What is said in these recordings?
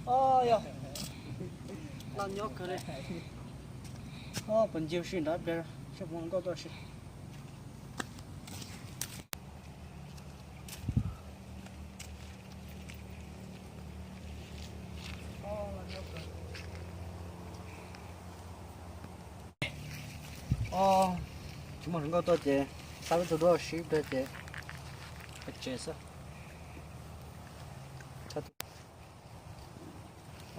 Os, yog laj nyob kawg li. Os, puas ncig ua si nrad pliag, seb puas nkauj tuaj si. Os, tsis muaj hluas nkauj tuaj ces xa lub tug duab sib pliag ces pais tsev xwb.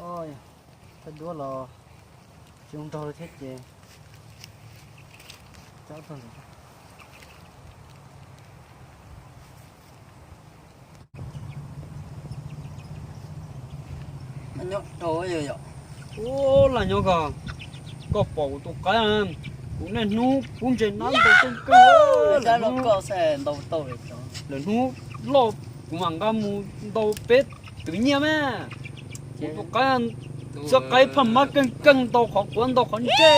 Os, thaij duab los tsis zoo nraug li thiab ces. Ub, laj nyob koj, koj pom kuv tus qaib, kuv niaj hnub pub ntses nab ntau kawg kawg. Lawm hnub loj kuv mam nqa mus ntau peb twv nyiaj mas. Kuv tus qaib, txoj qaib phaj mab keej keej ntau qhov quav ntau qhov ntsej.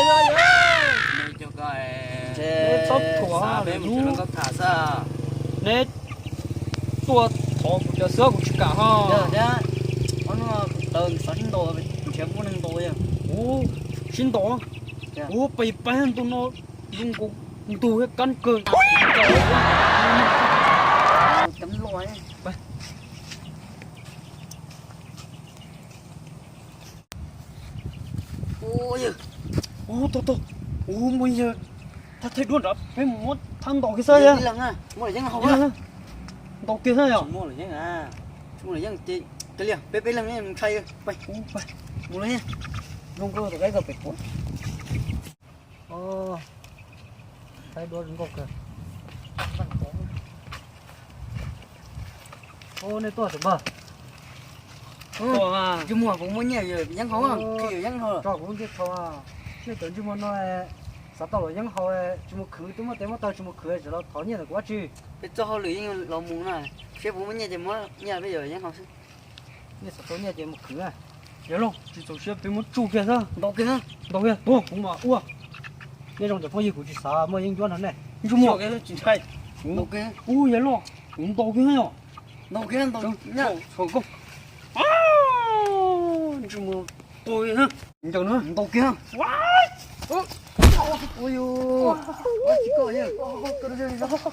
Neb txhob thuam lawm hnub, neb tuaj thov kuv cov xwb kuv tsis kam ho. Ub, sib ntaus, ub, pais pais ntu no zoo nkaus ntug kab kawg. Ub, tau tau, ub, muaj yawg thab thaij duab nrad, peb mus muab thab ntaus kiag xwb. Ntaus kiag xwb yog. Peb peb leeg mus ntshai, mus zoo nkauj tus qaib koj pem puab. Thaij duab zoo nkauj kawg. Ub, nej tuaj tus npawg. Ntsej muag puas muaj nyiaj yeeb haus, yeeb haus. Tso kuv ntiag thaum nej cov ntsej muag no xav tau los yeeb haus, tsis mus khwv, twb muaj tes muaj taw tsis mus khwv, tseem los thov nyiaj ntawm kuv ua dab tsi? Peb txoj hauj lwm yeej los mus na, seb puas muaj nyiaj ces muab nyiaj peb yuav yeeb haus xwb. Nej xav tau nyiaj ces mus khwv. Yawg Looj, tsis txaus siab peb muab tsuj kiag xwb. Ntaus kiag, ntaus kiag, tuag kuv mam ua. Nej zoo cov phooj ywg kuv tsis xav muaj yeeb ncuab nrog nej. Ntsej muag. Ub, yawg Looj, kuv ntaus kiag yom. Ntaus kiag, ntaus kiag. Ntsej muag tuag kiag, ntaus kiag.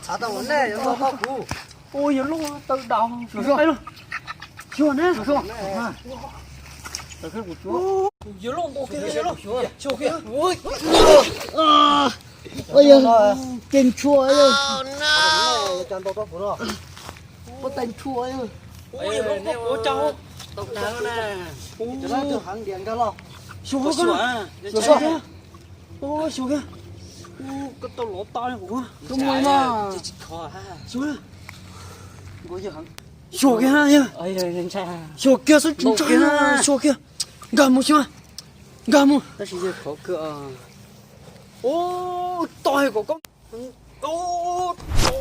Txhav tau nej yuav ntaus kuv. Ua yawg Looj taw dam. Xyuas ne. Yawg Looj ntaus kiag, yawg Looj. Ua yawg, tes ntshua yawg. Ua tes ntshua yawg. Ua yawg Looj, ua cas tau dam na. Xyuas, xyuas kiag. Ub, xyuas kiag. Ub, koj tau lov tau kuv. Tus mus mas. Xyuas. Xyuas kiag na yawg. Xyuas kiag xwb tsis ntshai na, xyuas kiag. Nkag mus xyuas. Nkag mus. Ub, tau kom koj, ub, tau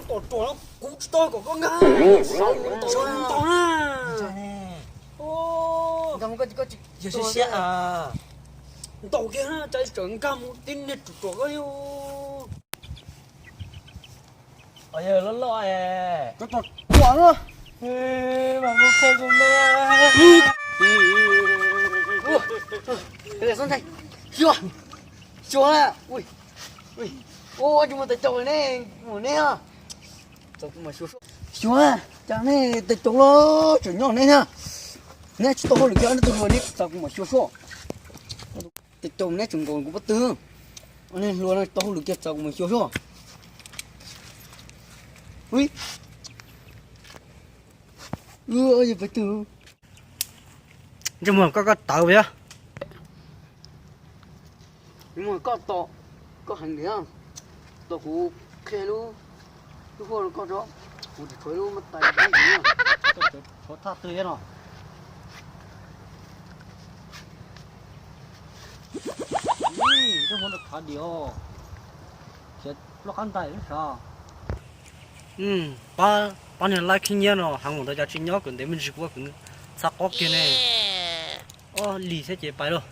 tom ruam no kuv tsis tau kom koj nkag. Xav mus ntaus na. Yog siab siab, ntaus kiag na, cas tseem nkag mus tib niag ruam ruam koj yog. Yawg loj loj es. Tso tso tso na. Mas kuv qhia kuv me. Xyuas, xyuas, ua tsis muaj tes caus ne, mus ne. Xyuas, cas nej tes caus los tseem nyob ne thiab. Neb tsis tau hauj lwm kiag, neb tus hluas neb txav kuv mam xyuas soj. Tes caus neb tseem nkaus kuv pob tw. Nej hluas no tsis tau hauj lwm kiag txav kuv mam xyuas soj. Ntsej muag koj, koj tawv thiab. Muag koj tom, koj heev tiag. Tom kuv qhia lub, lub huaj rau koj tso, kuv tsis tshuav lub mab tais. Tshuav thaj twg thiab no. Ntsej muag no khav diam, loj qab ntais lub sav. Pab, pab niag laib khib nyiab no heev mus ntawd cas tsis nyob, kwv ntev me ntsis kuv ua kwv txha qob kiag ne. Ob lis thiab ces pais lauj.